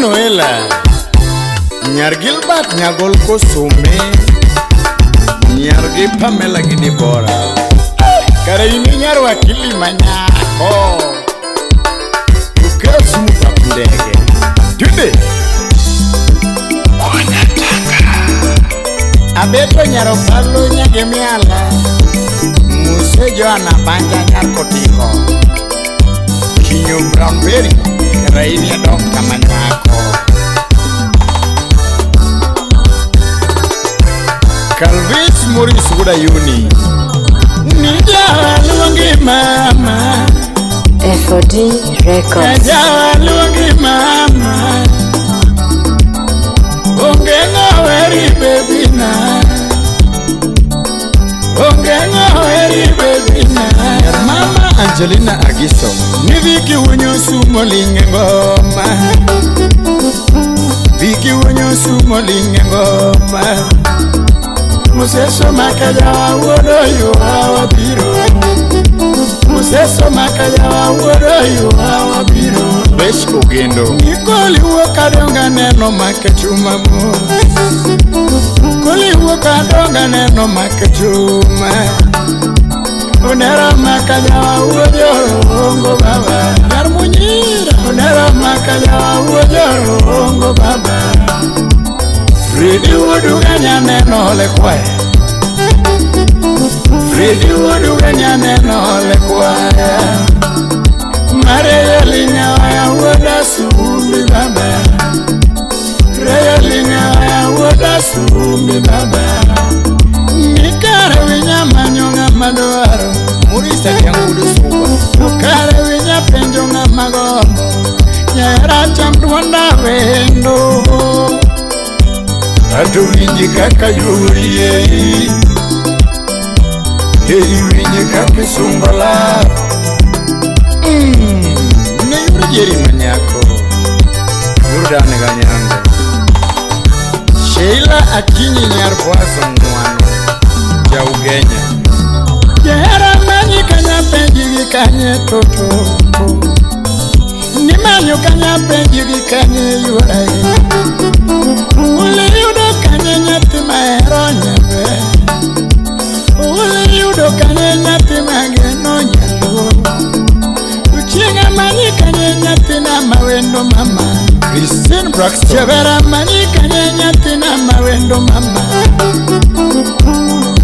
Noela Nyar Gilbert Nyagol Kosume Nyar gi Pamela gi Debora Kare in nyar wakili manyako Ukew sumu pap ndege Tunde Abeto nyaro Pablo Nyagemiala Muse Joana Banja nyar Kotiko Kinyo Brownberry Raini adok kama nywako Calvis Maurice Wudayuni Nijawa luongi mama FOD Records. Jawa luongi mama Onge ng'aweri baby na Onge ng'aweri baby na Mama Angelina Agiso Ni Viki wunyo sumo linge ngoma Viki wunyo sumo linge ngoma Museso makajawa wuodo yuwa wabiro Museso makajawa wuodo yuwa wabiro Besh Ogendo Nikoli wuok adonga neno make chuma mo Koli wuok adonga neno make chuma Onera makajawa wuodo rongo baba Nyar munyira Onera makajawa wuodo rongo baba Fredi wuoduga nyaneno ole kwaya Fredi wuoduga nyaneno ole kwaya Mareyo linyawaya wuoda sumbi baba Reyo linyawaya wuoda sumbi baba Nikare winya manyo ng'ama dwaro Murisa Jangudo Suba Kare winya penjo ng'ama gombo Nyahera cham duonda wendo Ato winji kaka yuri ei Ei winji kaka isungo laro Ne yur jeri manyako Yur dane ganyango Sheila Akinyi nyar Boazo Ng'wano Ja Ugenya Jahera manyi kanya penji gi kanye toto Nimanyo kanya penji gi kanye yuora Ule yudo kanye nyathi mahero nyabe Ule yudo kanye nyathi mageno nyaluo Chieng' amanyi kanye nyathina mawendo mama Christine Braxton Jabera amanyi kanye nyathina mawendo mama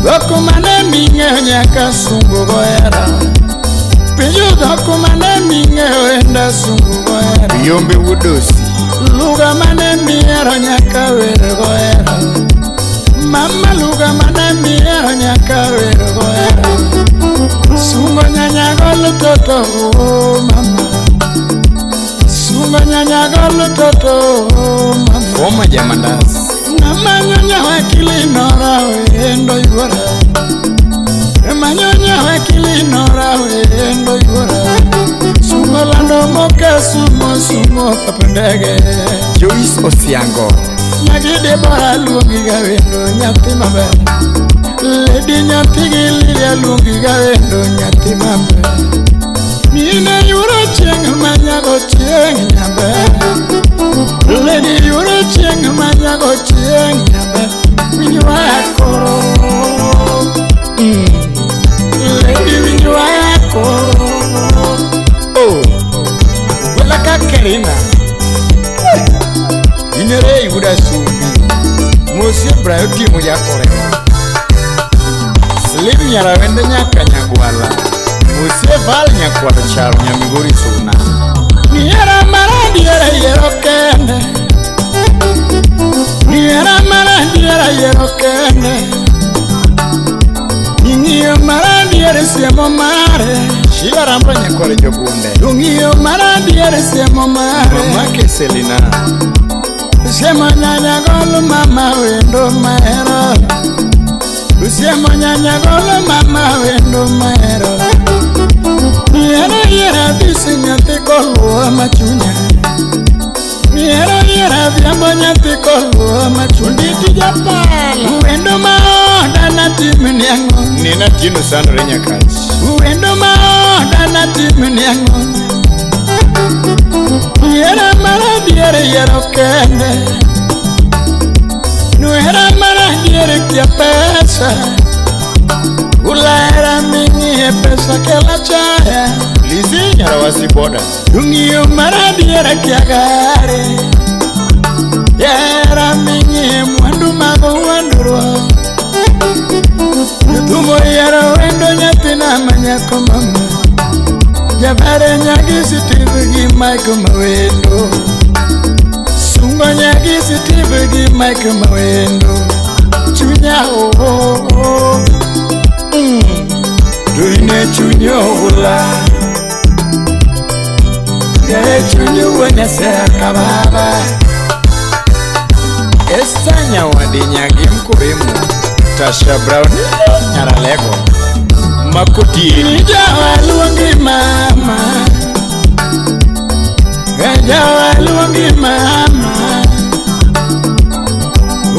Dhok mane ming'eyo nyaka sungu gohera Penjo dhok mane ming'eyo enda sungu gohera Yombe Wudosi Lugha mane mihero nyaka wer gohera Mama lugha mane mihero nyaka wer gohera Sungo nyanya golo toto oh mama Sungo nyanya golo toto oh mama Foma jamandas Namanyonya wakili nora wendo yuora Manyonya wakili nora wendo yuora Sungo lando moka sumo sumo papendege Joyce Osiango Nyagi Debora luongi ga wendo nyathi maber Lady nyathi gi Lidia luongi ga wendo nyathi maber Mine yuro chieng' manyago chieng' nyaber Lady yuro chieng' manyago chieng' nyaber Winj wach koro Lady winj wach koro Oh Gwela ka Kerina Inere yuda sumbi Mosie Brayo timo jakorego Slim Nyarawende nyaka Nyagwala Mosie Val nyakwar Charo Nyamigori Suna Nihera maradiera yiero kende Nihera maradiera yiero kende Ing'iyo maradiera siemo mare Sheila Ramba nyakwar Jogunde Ung'iyo maradiera siemo mare Mamake Selina Siemo nyanya golo mama wendo mahero Usiemo nyanya golo mama wendo mahero Nihero yiero dhisi nyathi koluwa machunya Nihero yiero adhiambo nyathi koluwa machunya Onditi japala Wendo maoda natimni ang'o Nina Tino Sandre Nyakach Wendo maoda natimni ang'o Nihero maradiere yiero kende. Nuhera mara diere kia pesa. Ulahera ming'ie pesa kela chaya. Lizzy Nyarawasi boda. Dung'iyo mara diere kia gari. Yera ming'ie mwandu mag wuondruok. Jothum oyiero wendo nyathina manyako mama. Jabare nyagi Steve gi Mike Mawendo. Sungo nyagi Steve gi Mike Mawendo. Chunya oh oh oh. Duine chunyo hula. Yare chunyo wanyasea kababa. Esta nyawadi nyagi mkuremu. Tasha Brown Nyaralego. Makoti. Jawa luongi mama. Jawa luongi mama.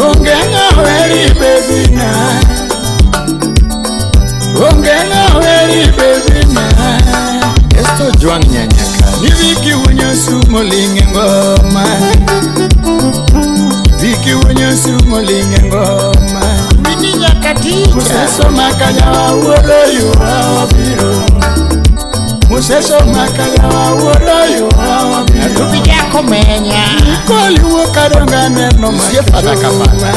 Onge ng'aweri baby na. Onge ng'aweri baby na. Esto Juang Nyanyaka. Ni wiki sumo linge ngoma. Viki wunyo sumo linge ngoma. Mini nyakatija. Museso makanya wa wuodo yuwa wabiro. Museso makanya wa wuodo yuwa wabiro. Atupi jako menya. Nikoli wuok adonga neno makechuma.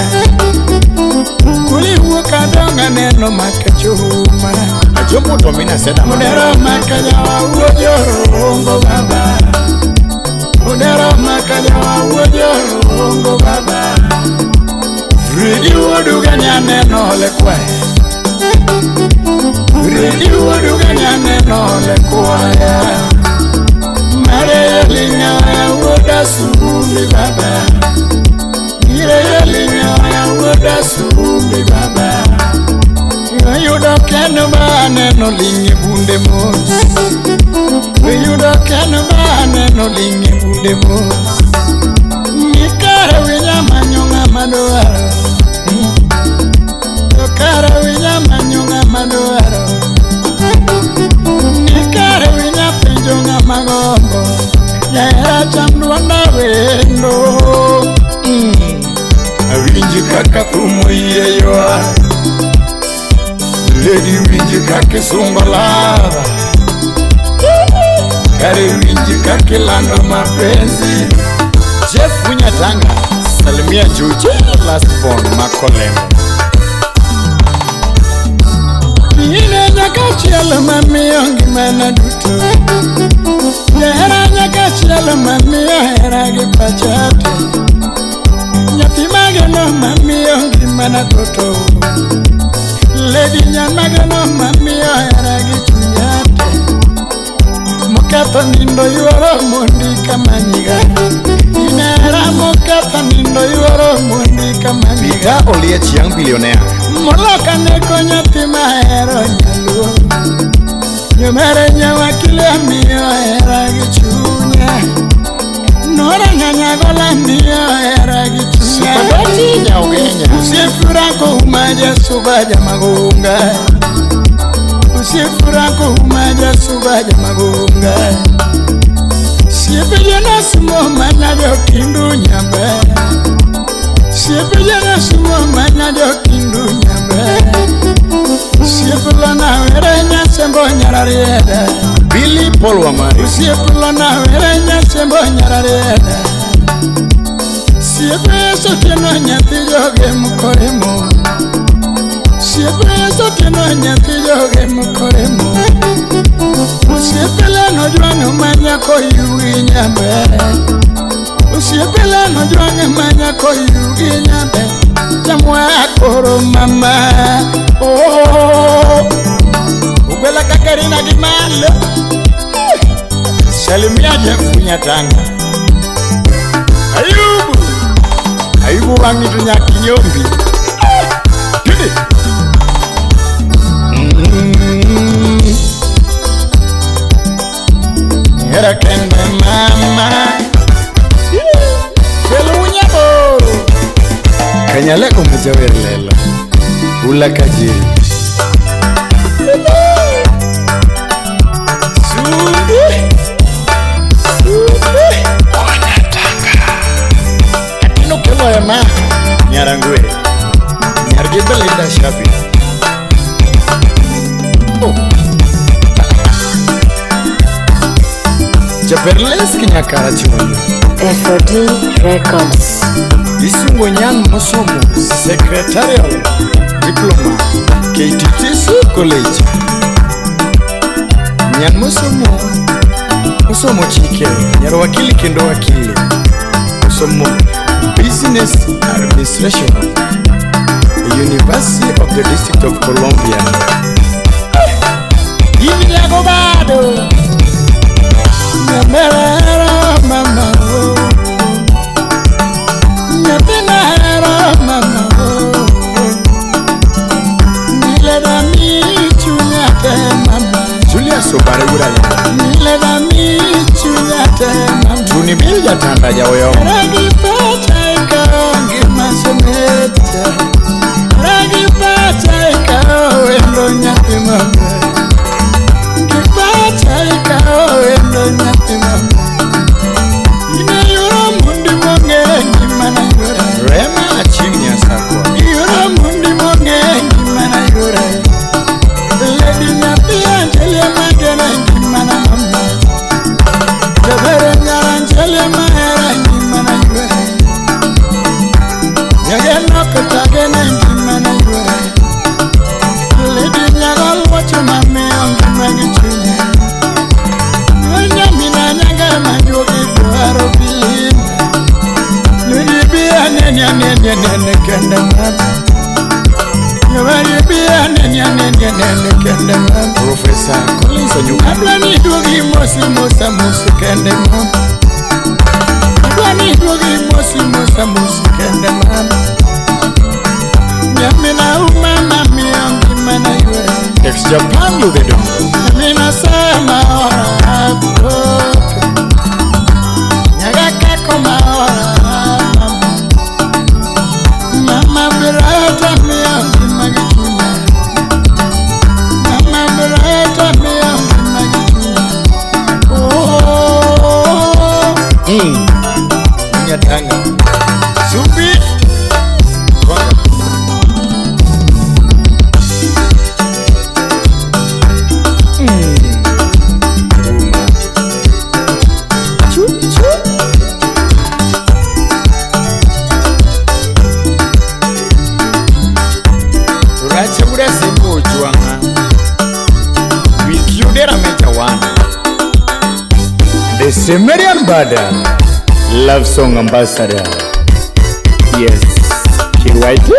Kuli wuok adonga neno makechuma. Ajomo to mina seda. Mudero makanya wa wuodo rongo baba. Mudero makanya wa wuodo rongo baba. Fredi wuoduga nyaneno ole kwaya. Fredi wuoduga nyaneno ole kwaya. Mare linga wuoda sumbi baba. Mire linga wuoda sumbi baba. Yudo kendo ba neno linge bunde mos. Yudo kendo ba neno linge bunde mos. Nikare winya manyonga madwaro. Kara winya manyonga madwaro. Nikare winya penjo ng'ama gombo. Jahera cham duonda wendo. Awinji kaka thum oyie ywa. Lady winji kaka isungo lava. Kare winji kaka ilando mapenzi. Jeff Winyatanga, salimia Juju, last born Makolemo. Ine nyaka chielo mamiyo ngimana duto. Jahera nyaka chielo mamiyo hera gi pacha te. Nyathi mageno mamiyo ngimana duto. Lady nyamageno mamiyo hera gi chunya te. Moketho nindo yuoro mondi kamanyiga. Inera moketho nindo yuoro mondi kamanyiga. Peter Oliech young billionaire. Moloka neko nyathi mahero nyaluo. Nyomere nyawakile miyo hera gi chunya. Nora nyanyagola miyo hera gi chunya. Supagati nyaugenya. Usifuranko umaja subaja magunga. Usifuranko umaja subaja magunga. Siepejana sumo manajo kindu nyambe. Siepejana sumo manajo kindu nyambe. Siepulana were nyasembo nyararieda. Billy Paul Wamari. Siepulana were nyasembo nyararieda. Siepeso tieno nyathi joge mukoremo. Siepeso tieno nyathi joge mukoremo. Usiepelano jwang'o manyako yugi nyambe. Usiepelano jwang'o manyako yugi nyambe. Chamwa koro mama. Oh. Ugwela kakarina gi malo. Salimia Jeff Winyatanga. Ayubu. Ayubu wang'i to nyaka inyombi. Tidi. Hera kende mama. Felu Nyaboro. Kanyalego majawer lelo. Ula kajiri. Sumbi. Sumbi. Wanataka. Rema Nyarangwe Nyargi Belinda Shabi. Oh. Jaberleski Nyakarachuonyo. FOD Records. Isungo Nyang Mosomo Secretarial Diploma KTTC College. Nyang Mosomo Osomo chike nyar wakili kendo wakili. Osomo Business Administration, University of the District of Columbia. Inyago bado Nyamerero mama oh. Nyaminahero mama oh. Nileda mi chunyate mama. Julius Obare Wuraya. Nileda mi chunyate mama. Tuni Bill Jatanda Jaoyo. Ragi pacha ikaw ngima semeta. Ragi pacha ikaw endo nyathi maber. Gipacha ikaw endo nyathi maber. Inayoro mundi mong'e ngima na yore. Rema Achieng' Nyasakwa. Iyoro mundi mong'e ngima na yore. Lady nyathi Angelia magena ngima na mama. Jabere nyar Angelia mahera ngima na yore. Nyageno kotagene ngima na yore. Lady nyago luocho mamiyo ngima gi chunye. Nyamina nyanga majuogi dwaro bilima. Lady bi anene anene anene kende mama. Nyawari bi anene anene anene kende mama. Professor Collins Onyuka. Adwa ni duogi mosi mosa mosi kende mama. Adwa ni duogi mosi mosa mosi kende mama. Nyamina umama miyo ngima na yore. Ex Japan Ludhe Dongo. Nyamina sama ora apoke. Nyaga kako maora mama. Mama birata miyo ngima gi chunya. Mama birata miyo ngima gi chunya. Oh. Nyatanga. Subi. Twanga. Uma. Chu chu. Racha buda sembo juanga. Wikiudera meja wana. The Sumerian Bada Love Song Ambassador. Yes, KYG.